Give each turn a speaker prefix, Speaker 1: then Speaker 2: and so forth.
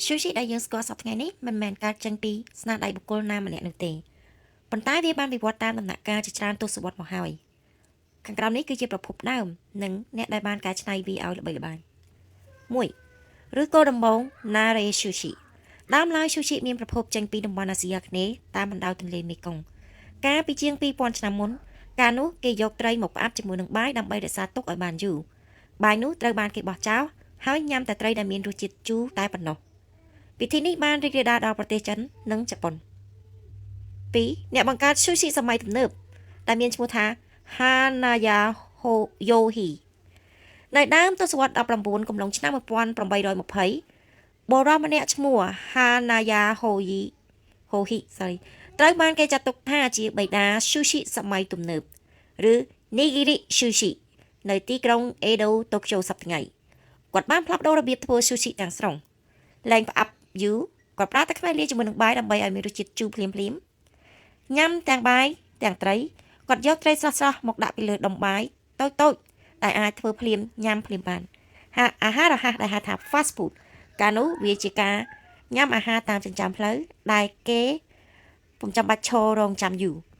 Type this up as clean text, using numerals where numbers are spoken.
Speaker 1: Sushi ដែលយើងស្គាល់សព្វថ្ងៃនេះមិនមែនកើតចេញពីស្នាដៃបុគ្គលណាម្នាក់នោះទេប៉ុន្តែវាបានវិវត្តតាមដំណាក់កាលជាច្រើនទសវត្សរ៍មកហើយខាងក្រោមនេះគឺជាប្រភពដើមនិងអ្នកដែលបានកែច្នៃវាឲ្យល្បីល្បាញ1ឬគោលដំបូង Nare Sushi ដើមឡើយ Sushi មានប្រភពចេញពីតំបន់អាស៊ីអាគ្នេយ៍តាមបណ្ដោយទន្លេមេគង្គកាលពីជាង2000ឆ្នាំមុនកាលនោះគេយកត្រីមកផ្អាប់ជាមួយនឹងបាយដើម្បីរក្សាទុកឲ្យបានយូរបាយនោះត្រូវបានគេបោះចោលហើយញ៉ាំតែត្រីដែលមានរសជាតិជូរតែប៉ុណ្ណោះពិធីនេះបានរីករាលដាលដល់ប្រទេសចិននិងជប៉ុន2អ្នកបង្កើត Sushi សម័យទំនើបដែលមានឈ្មោះថា Hanaya Yohi នៅដើមទសវត្សរ៍19កំឡុងឆ្នាំ1820បុរសម្នាក់ឈ្មោះ Hanaya Hohi sorry ត្រូវបានគេចាត់ទុកថាជាបិតា Sushi សម័យទំនើបឬ Nigiri Sushi នៅទីក្រុង Edo តូក្យូសប្តាហ៍ថ្ងៃគាត់បានផ្លាស់ប្ដូររបៀបធ្វើ Sushi ទាំងស្រុងលែងផ្អាប់យូរគាត់ប្រើទឹកខ្មេះលាយជាមួយនឹងបាយដើម្បីឲ្យមានរសជាតិជូរភ្លាមៗញ៉ាំទាំងបាយទាំងត្រីគាត់យកត្រីស្រស់ៗមកដាក់ពីលើដុំបាយតូចៗដែលអាចធ្វើភ្លាមញ៉ាំភ្លាមបានហាអាហាររហ័សដែលហៅថា fast food កាលនោះវាជាការញ៉ាំអាហារតាមចិញ្ចើមផ្លូវដែលគេពុំចាំបាច់ឈររងចាំយូរ។